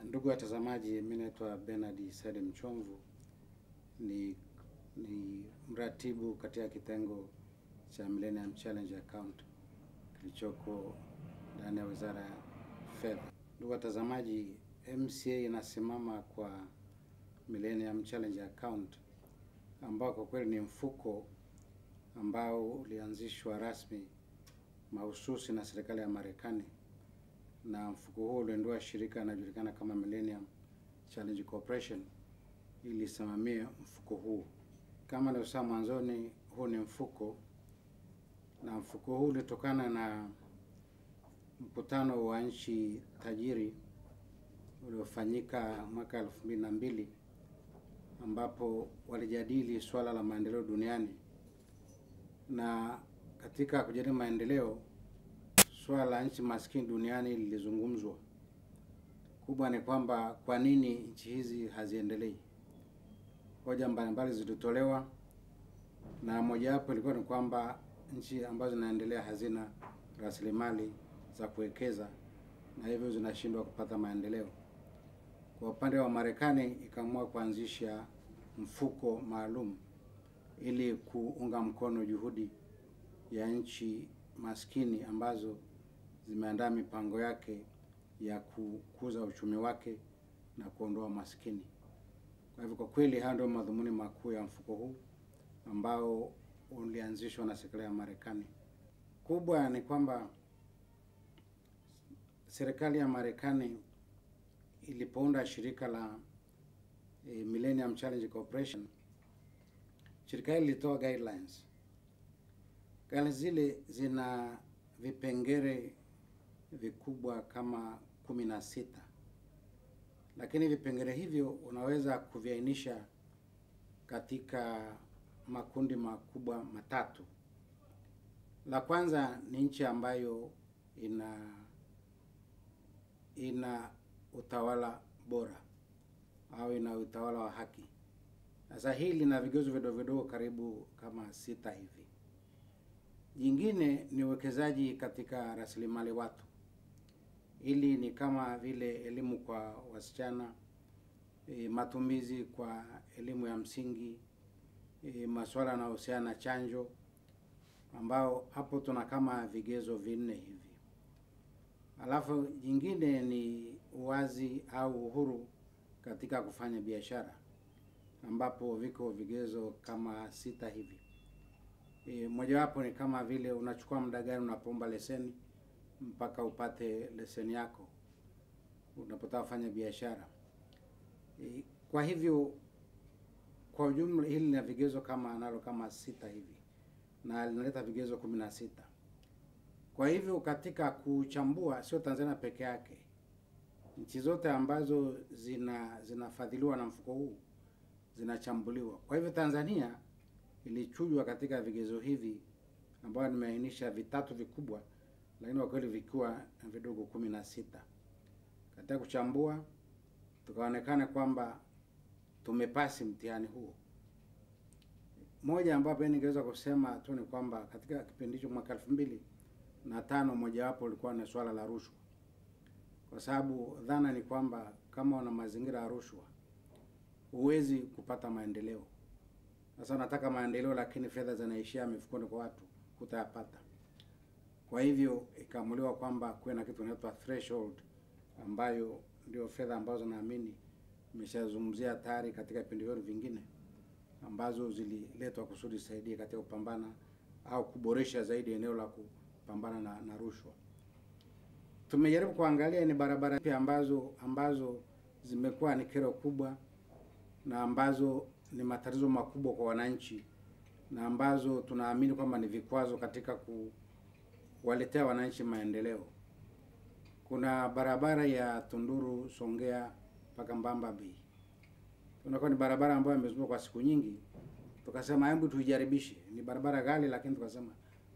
Ndugu watazamaji, mimi naitwa Bernard Said Mchomvu, ni mratibu katika kitengo cha Millennium Challenge Account kilichoko ndani ya Wizara ya Fedha. Ndugu watazamaji, MCA inasimama kwa Millennium Challenge Account, ambao kwa kweli ni mfuko ambao ulianzishwa rasmi mahususi na serikali ya Marekani, na mfuko huo uliondoa shirika linalojulikana kama Millennium Challenge Corporation ili isimamie mfuko huu. Kama nilivyosema mwanzoni, huu ni mfuko, na mfuko huu ulitokana na mkutano wa nchi tajiri uliofanyika mwaka 2002, ambapo walijadili swala la maendeleo duniani. Na katika kujadili maendeleo, swala la nchi maskini duniani lilizungumzwa. Kubwa ni kwamba kwa nini nchi hizi haziendelei. Hoja mbalimbali zilitolewa, na mojawapo ilikuwa ni kwamba nchi ambazo zinaendelea hazina rasilimali za kuwekeza na hivyo zinashindwa kupata maendeleo. Kwa upande wa Marekani, ikaamua kuanzisha mfuko maalum ili kuunga mkono juhudi ya nchi maskini ambazo zimeandaa mipango yake ya kukuza uchumi wake na kuondoa maskini. Kwa hivyo kwa kweli hayo ndio madhumuni makuu ya mfuko huu ambao ulianzishwa na serikali ya Marekani. Kubwa ni kwamba serikali ya Marekani ilipounda shirika la Millennium Challenge Corporation, shirika hili lilitoa guidelines. Guidelines zile zina vipengele vikubwa kama 16. Lakini vipengele hivyo unaweza kuviainisha katika makundi makubwa matatu. La kwanza ni nchi ambayo ina utawala bora au ina utawala wa haki. Sasa hili lina vigezo vidogo vidogo karibu kama 6 hivi. Jingine ni uwekezaji katika rasilimali watu. Hili ni kama vile elimu kwa wasichana, matumizi kwa elimu ya msingi, masuala yanayohusiana na chanjo, ambao hapo tuna kama vigezo 4 hivi. Alafu jingine ni uwazi au uhuru katika kufanya biashara, ambapo viko vigezo kama 6 hivi. Mojawapo ni kama vile unachukua muda gani unapoomba leseni mpaka upate leseni yako unapotaka kufanya biashara. Kwa hivyo kwa ujumla hili lina vigezo kama nalo kama 6 hivi, na linaleta vigezo 16. Kwa hivyo katika kuchambua, sio Tanzania peke yake, nchi zote ambazo zinafadhiliwa na mfuko huu zinachambuliwa. Kwa hivyo Tanzania ilichujwa katika vigezo hivi ambayo nimeainisha vitatu vikubwa, lakini kwa kweli vikiwa vidogo 16. Katika kuchambua tukaonekana kwamba tumepasi mtihani huo. Moja ambapo ningeweza kusema tu ni kwamba katika kipindi hicho mwaka 2005, mojawapo ulikuwa ni swala la rushwa. Kwa sababu dhana ni kwamba kama una mazingira ya rushwa huwezi kupata maendeleo. Sasa nataka maendeleo lakini fedha zinaishia mifukoni kwa watu, hutayapata. Kwa hivyo ikaamuliwa kwamba kuwe na kitu kinaitwa threshold, ambayo ndio fedha ambazo naamini nimeshazungumzia tayari katika vipindi vyenu vingine, ambazo zililetwa kusudi saidie katika kupambana au kuboresha zaidi eneo la kupambana na rushwa. Tumejaribu kuangalia ni barabara pia ambazo zimekuwa ni kero kubwa na ambazo ni matatizo makubwa kwa wananchi na ambazo tunaamini kwamba ni vikwazo katika kuwaletea wananchi maendeleo. Kuna barabara ya Tunduru Songea mpaka Mbamba Bay. Tunakuwa ni barabara ambayo imezungukwa kwa siku nyingi. Tukasema hebu tuijaribishe. Ni barabara ghali, lakini tukasema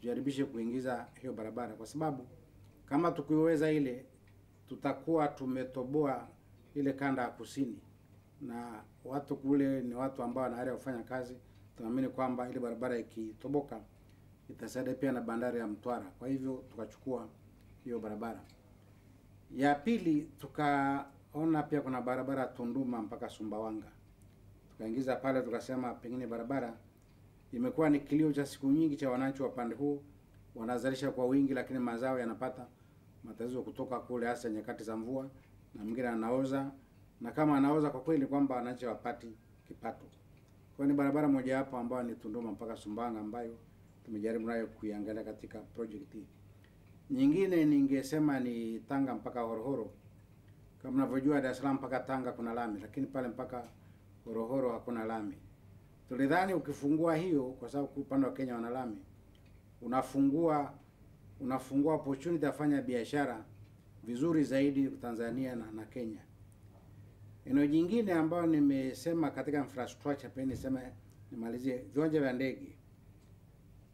tujaribishe kuingiza hiyo barabara, kwa sababu kama tukiweza ile tutakuwa tumetoboa ile kanda ya kusini, na watu kule ni watu ambao wana ari ya kufanya kazi. Tunaamini kwamba ile barabara ikitoboka itasaidia pia na bandari ya Mtwara. Kwa hivyo tukachukua hiyo barabara. Ya pili tukaona pia kuna barabara Tunduma mpaka Sumbawanga, tukaingiza pale, tukasema pengine barabara imekuwa ni kilio cha siku nyingi cha wananchi wa pande huu, wanazalisha kwa wingi, lakini mazao yanapata matatizo kutoka kule, hasa nyakati za mvua, na mwingine anaoza, na kama anaoza kwa kweli kwamba wananchi hawapati kipato. Kwa ni barabara moja hapo ambayo ni Tunduma mpaka Sumbawanga ambayo tumejaribu nayo kuiangalia katika project hii. Nyingine ningesema ni Tanga mpaka Horohoro. Kama mnavyojua Dar es Salaam mpaka Tanga kuna lami, lakini pale mpaka Horohoro hakuna lami. Tulidhani ukifungua hiyo, kwa sababu upande wa Kenya wana lami, unafungua opportunity ya kufanya biashara vizuri zaidi Tanzania na Kenya. Eneo jingine ambayo nimesema katika infrastructure, pia niseme nimalizie viwanja vya ndege.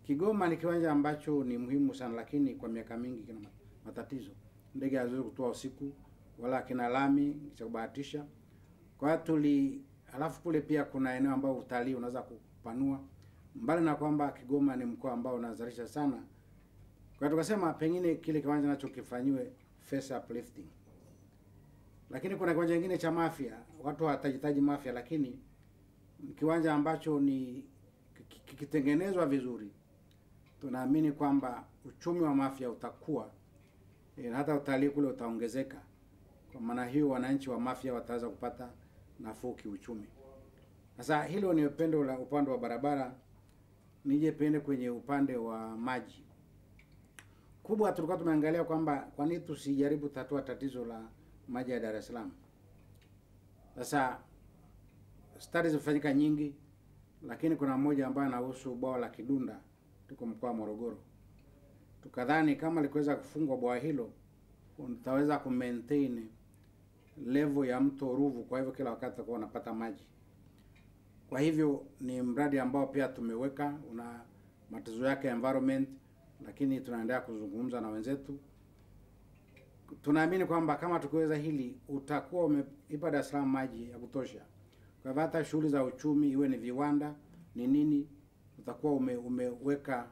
Kigoma ni kiwanja ambacho ni muhimu sana, lakini kwa miaka mingi kina matatizo. Ndege haziwezi kutua usiku wala kina lami cha kubahatisha. Kwa hiyo alafu kule pia kuna eneo ambao utalii unaweza kupanua. Mbali na kwamba Kigoma ni mkoa ambao unazalisha sana. Kwa hiyo tukasema pengine kile kiwanja nacho kifanyiwe face uplifting. Lakini kuna kiwanja kingine cha Mafia, watu hawatahitaji Mafia, lakini kiwanja ambacho ni kikitengenezwa vizuri, tunaamini kwamba uchumi wa Mafia utakuwa, na hata utalii kule utaongezeka. Kwa maana hiyo wananchi wa Mafia wataweza kupata nafuu kiuchumi. Sasa hilo ni upendo la upande wa barabara. Nije pende kwenye upande wa maji. Kubwa tulikuwa tumeangalia kwamba kwa nini tusijaribu tatua tatizo la maji ya Dar es Salaam. Sasa studies zimefanyika nyingi, lakini kuna mmoja ambaye anahusu bwawa la Kidunda tuko mkoa wa Morogoro. Tukadhani kama likiweza kufungwa bwawa hilo utaweza ku maintain level ya mto Ruvu, kwa hivyo kila wakati utakuwa unapata maji. Kwa hivyo ni mradi ambao pia tumeweka, una matatizo yake environment, lakini tunaendelea kuzungumza na wenzetu. Tunaamini kwamba kama tukiweza hili utakuwa umeipa Dar es Salaam maji ya kutosha. Kwa hivyo hata shughuli za uchumi iwe ni viwanda ni nini, utakuwa umeweka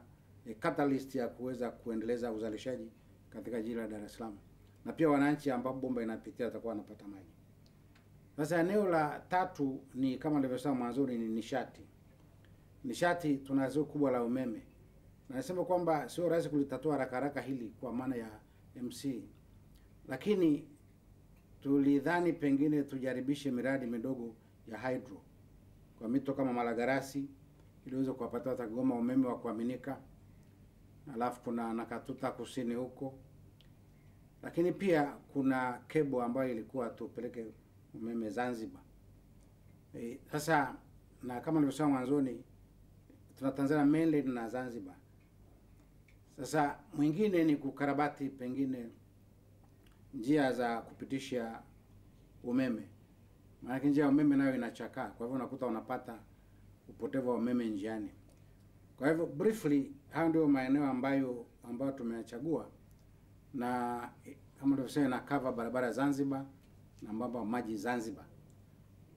catalyst ya kuweza kuendeleza uzalishaji katika jiji la Dar es Salaam. Na pia wananchi ambao bomba inapitia watakuwa wanapata maji. Sasa eneo la tatu ni kama nilivyosema mwanzoni ni nishati. Nishati tuna tatizo kubwa la umeme. Na nasema kwamba sio rahisi kulitatua haraka haraka hili kwa maana ya MC. Lakini tulidhani pengine tujaribishe miradi midogo ya hydro kwa mito kama Malagarasi ili iweze kuwapatia watu Kigoma umeme wa kuaminika. Alafu kuna Nakatuta kusini huko. Lakini pia kuna kebo ambayo ilikuwa tupeleke umeme Zanzibar. Sasa na kama nilivyosema mwanzoni tuna Tanzania mainland na Zanzibar. Sasa mwingine ni kukarabati pengine njia za kupitisha umeme. Maana njia ya umeme nayo inachakaa, kwa hivyo unakuta unapata upotevu wa umeme njiani. Kwa hivyo briefly hayo ndio maeneo ambayo tumeyachagua, na kama nilivyosema na cover barabara Zanzibar na mambo maji Zanzibar.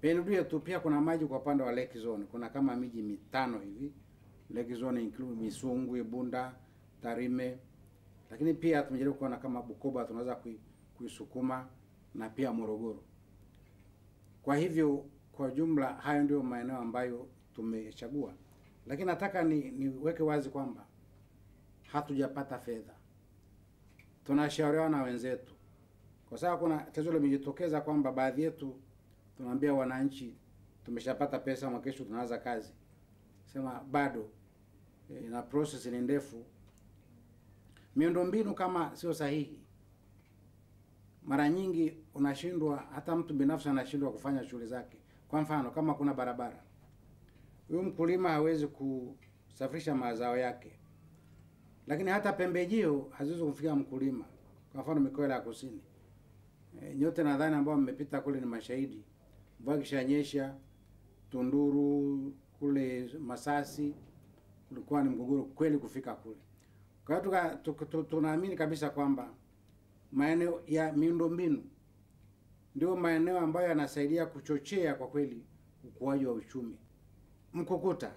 Pia tu pia kuna maji kwa upande wa Lake Zone. Kuna kama miji mitano hivi. Lake Zone include Misungwi, Bunda, Tarime. Lakini pia tumejaribu kuona kama Bukoba tunaweza kuisukuma na pia Morogoro. Kwa hivyo kwa jumla hayo ndio maeneo ambayo tumechagua. Lakini nataka niweke wazi kwamba hatujapata fedha. Tunashauriana na wenzetu. Kwa sababu kuna tatizo limejitokeza kwamba baadhi yetu tunaambia wananchi tumeshapata pesa, mwaka kesho tunaanza kazi. Sema bado na process ni ndefu. Miundombinu kama sio sahihi, mara nyingi unashindwa, hata mtu binafsi anashindwa kufanya shughuli zake. Kwa mfano kama kuna barabara, huyu mkulima hawezi kusafirisha mazao yake. Lakini hata pembejeo haziwezi kumfikia mkulima. Kwa mfano mikoa ya kusini, nyote nadhani ambao mmepita kule ni mashahidi. Mvua ikishanyesha Tunduru kule Masasi kulikuwa ni mgogoro kweli kufika kule. Kwa hiyo tunaamini kabisa kwamba maeneo ya miundombinu ndio maeneo ambayo yanasaidia kuchochea kwa kweli ukuaji wa uchumi. Mkukuta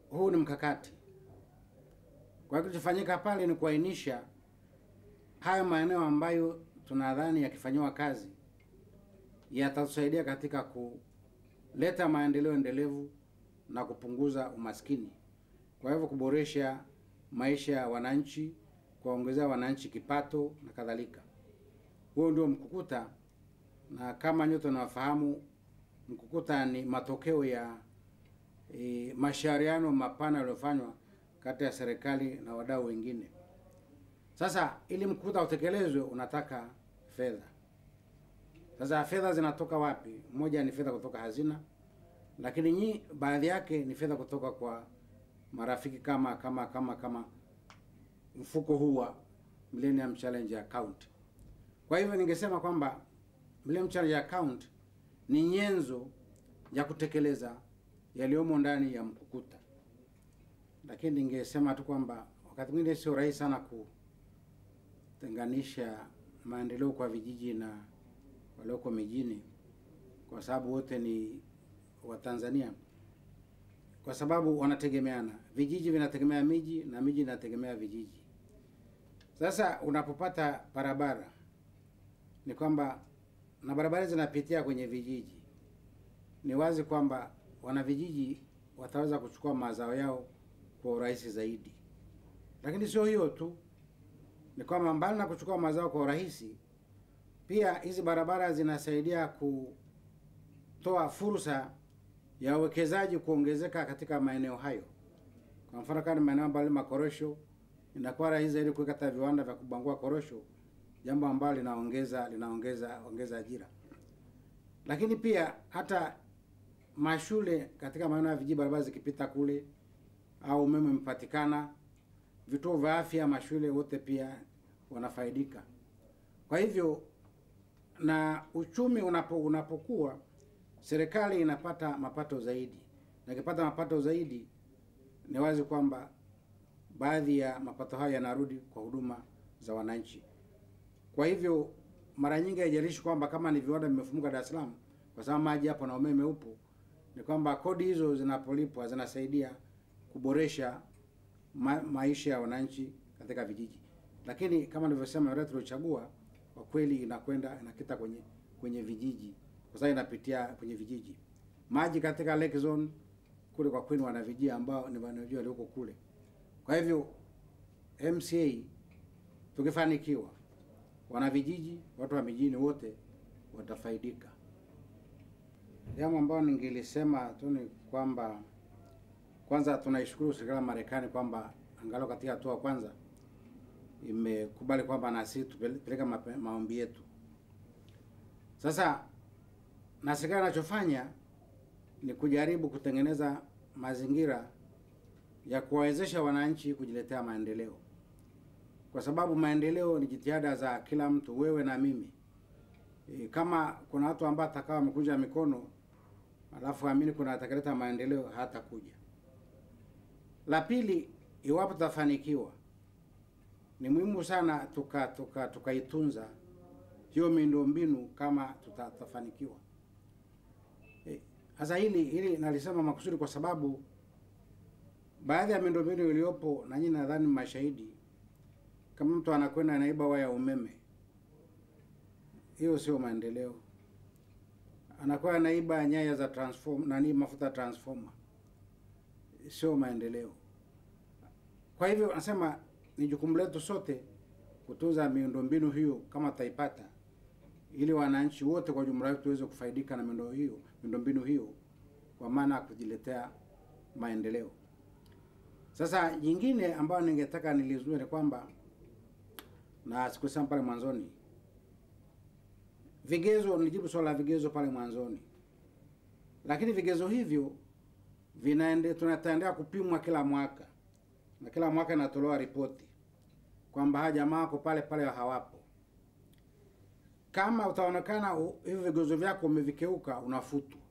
huu ni mkakati. Kwa hiyo kilichofanyika pale ni kuainisha Hayo maeneo ambayo tunadhani yakifanyiwa kazi yatatusaidia katika kuleta maendeleo endelevu na kupunguza umaskini. Kwa hivyo kuboresha maisha ya wananchi, kuongezea wananchi kipato na kadhalika. Huo ndio mkukuta, na kama nyote tunafahamu mkukuta ni matokeo ya mashauriano mapana yaliyofanywa kati ya serikali na wadau wengine. Sasa ili mkukuta utekelezwe unataka fedha. Sasa fedha zinatoka wapi? Moja ni fedha kutoka hazina, lakini baadhi yake ni fedha kutoka kwa marafiki kama kama kama kama mfuko huu wa Millennium Challenge Account. Kwa hivyo ningesema kwamba Millennium Challenge Account ni nyenzo ya kutekeleza yaliyomo ndani ya mkukuta. Lakini ningesema tu kwamba wakati mwingine sio rahisi sana kutenganisha maendeleo kwa vijiji na walioko mijini, kwa sababu wote ni Watanzania, kwa sababu wanategemeana. Vijiji vinategemea miji na miji inategemea vijiji. Sasa unapopata barabara ni kwamba na barabara zinapitia kwenye vijiji, ni wazi kwamba wana vijiji wataweza kuchukua mazao yao kwa urahisi zaidi. Lakini sio hiyo tu, ni kwamba mbali na kuchukua mazao kwa urahisi, pia hizi barabara zinasaidia kutoa fursa ya uwekezaji kuongezeka katika maeneo hayo. Kwa mfano kama maeneo ambayo makorosho, inakuwa rahisi zaidi kuweka hata viwanda vya kubangua korosho, jambo ambalo linaongeza ongeza ajira. Lakini pia hata mashule katika maeneo ya vijiji, barabara zikipita kule au umeme umepatikana, vituo vya afya, mashule wote pia wanafaidika. Kwa hivyo na uchumi unapokuwa, serikali inapata mapato zaidi, na ikipata mapato zaidi ni wazi kwamba baadhi ya mapato hayo yanarudi kwa huduma za wananchi. Kwa hivyo mara nyingi haijalishi kwamba kama ni viwanda vimefumuka Dar es Salaam, kwa sababu maji hapo na umeme upo, ni kwamba kodi hizo zinapolipwa zinasaidia kuboresha maisha ya wananchi katika vijiji. Lakini kama nilivyosema, miradi tuliochagua kwa kweli inakwenda inakita kwenye vijiji, kwa sababu inapitia kwenye vijiji. Maji katika Lake Zone kule kwa kweli wana vijiji ambao ni wanajua walioko kule. Kwa hivyo MCA tukifanikiwa, wana vijiji, watu wa mijini wote watafaidika. Jambo ambalo ningelisema tu ni kwamba kwanza tunaishukuru serikali ya Marekani kwamba angalau katika hatua kwanza imekubali kwamba na sisi tupeleke maombi yetu. Sasa na serikali inachofanya ni kujaribu kutengeneza mazingira ya kuwawezesha wananchi kujiletea maendeleo, kwa sababu maendeleo ni jitihada za kila mtu, wewe na mimi. Kama kuna watu ambao atakao wamekunja mikono alafu amini kuna atakaleta maendeleo, hatakuja. La pili, iwapo tutafanikiwa, ni muhimu sana tukaitunza hiyo miundombinu kama tutafanikiwa. Sasa hili nalisema makusudi kwa sababu baadhi ya miundombinu iliyopo, na nyinyi nadhani mashahidi, kama mtu anakwenda anaiba waya umeme, hiyo sio maendeleo. Anakuwa anaiba nyaya za transform, mafuta transformer, sio maendeleo. Kwa hivyo nasema ni jukumu letu sote kutunza miundombinu hiyo kama tutaipata, ili wananchi wote kwa jumla tuweze kufaidika na miundombinu hiyo, kwa maana kujiletea maendeleo. Sasa nyingine ambayo ningetaka nilizungumzie ni kwamba, na sikusema pale mwanzoni, vigezo, nilijibu swala la vigezo pale mwanzoni, lakini vigezo hivyo tunataendelea kupimwa kila mwaka, na kila mwaka inatolewa ripoti kwamba hawa jamaa wako pale pale hawapo. Kama utaonekana hivi vigezo vyako umevikeuka, unafutwa.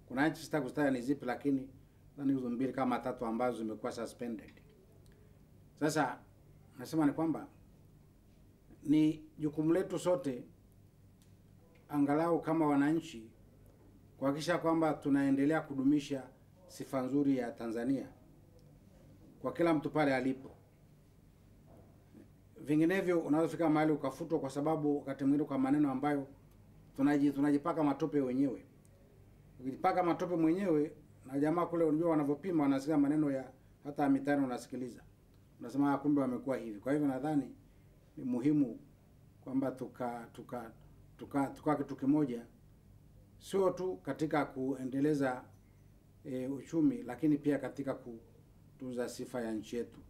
Kuna nchi sitaki kuzitaja ni zipi, lakini nadhani hizo mbili kama tatu ambazo zimekuwa suspended. Sasa nasema ni kwamba ni jukumu letu sote angalau kama wananchi kuhakikisha kwamba tunaendelea kudumisha sifa nzuri ya Tanzania kwa kila mtu pale alipo. Vinginevyo unaweza fika mahali ukafutwa, kwa sababu wakati mwingine kwa maneno ambayo tunajipaka matope wenyewe. Ukijipaka matope mwenyewe, na jamaa kule unajua wanavyopima, wanasikia maneno ya hata mitaani, unasikiliza unasema kumbe wamekuwa hivi. Kwa hivyo nadhani ni muhimu kwamba tuka kitu kimoja, sio tu katika kuendeleza uchumi, lakini pia katika kutunza sifa ya nchi yetu.